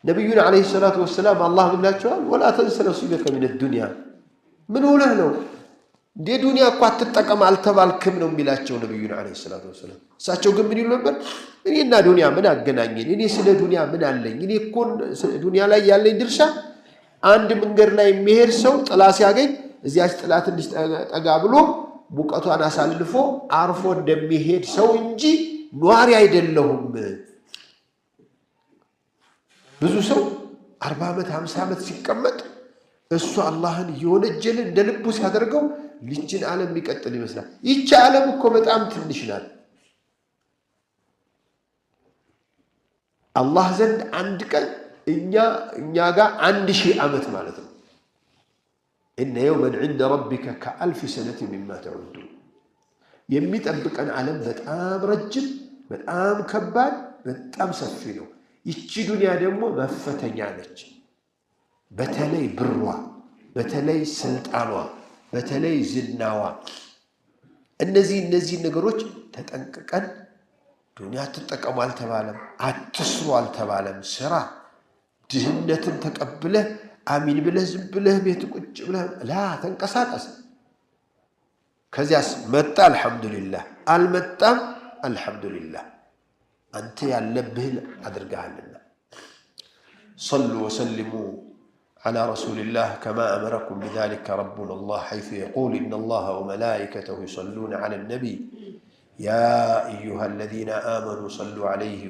ነቢዩን عليه الصلاة والسلام አላህ ምን ይላቸዋል? ولا تنس نصيبك من الدنيا። ምን ሆነህ ነው እንዴ? ዱንያ እኮ አትጠቀም አልተባልክም ነው የሚላቸው ነቢዩን عليه الصلاة والسلام። እሳቸው ግን ምን ይሉ ነበር? እኔና ዱንያ ምን አገናኘን? እኔ ስለ ዱንያ ምን አለኝ? እኔ እኮ ዱንያ ላይ ያለኝ ድርሻ አንድ መንገድ ላይ የሚሄድ ሰው ጥላ ሲያገኝ እዚያች ጥላ ትንሽ ጠጋ ብሎ ሙቀቷን አሳልፎ አርፎ እንደሚሄድ ሰው እንጂ ኗሪ አይደለሁም። ብዙ ሰው 40 ዓመት 50 ዓመት ሲቀመጥ እሱ አላህን እየወነጀለ እንደ ልቡ ሲያደርገው ልጅን ዓለም የሚቀጥል ይመስላል። ይቺ ዓለም እኮ በጣም ትንሽ ናት። አላህ ዘንድ አንድ ቀን እኛ ጋር 1000 ዓመት ማለት ነው። إن يوما عند ربك كألف سنة مما تعدون። የሚጠብቀን ዓለም በጣም ረጅም፣ በጣም ከባድ፣ በጣም ሰፊ ነው። ይቺ ዱንያ ደግሞ መፈተኛ ነች። በተለይ ብሯ፣ በተለይ ስልጣኗ፣ በተለይ ዝናዋ፣ እነዚህ ነገሮች ተጠንቅቀን ዱንያ አትጠቀሙ አልተባለም፣ አትስሩ አልተባለም። ስራ ድህነትን ተቀብለህ አሚን ብለህ ዝም ብለህ ቤት ቁጭ ብለህ ላ ተንቀሳቀስ። ከዚያስ መጣ አልሐምዱሊላህ፣ አልመጣም አልሐምዱሊላህ። አንተ ያለብህን አድርገሃልና። صلوا وسلموا على رسول الله كما أمركم بذلك ربنا الله حيث يقول إن الله وملائكته يصلون على النبي يا أيها الذين آمنوا صلوا عليه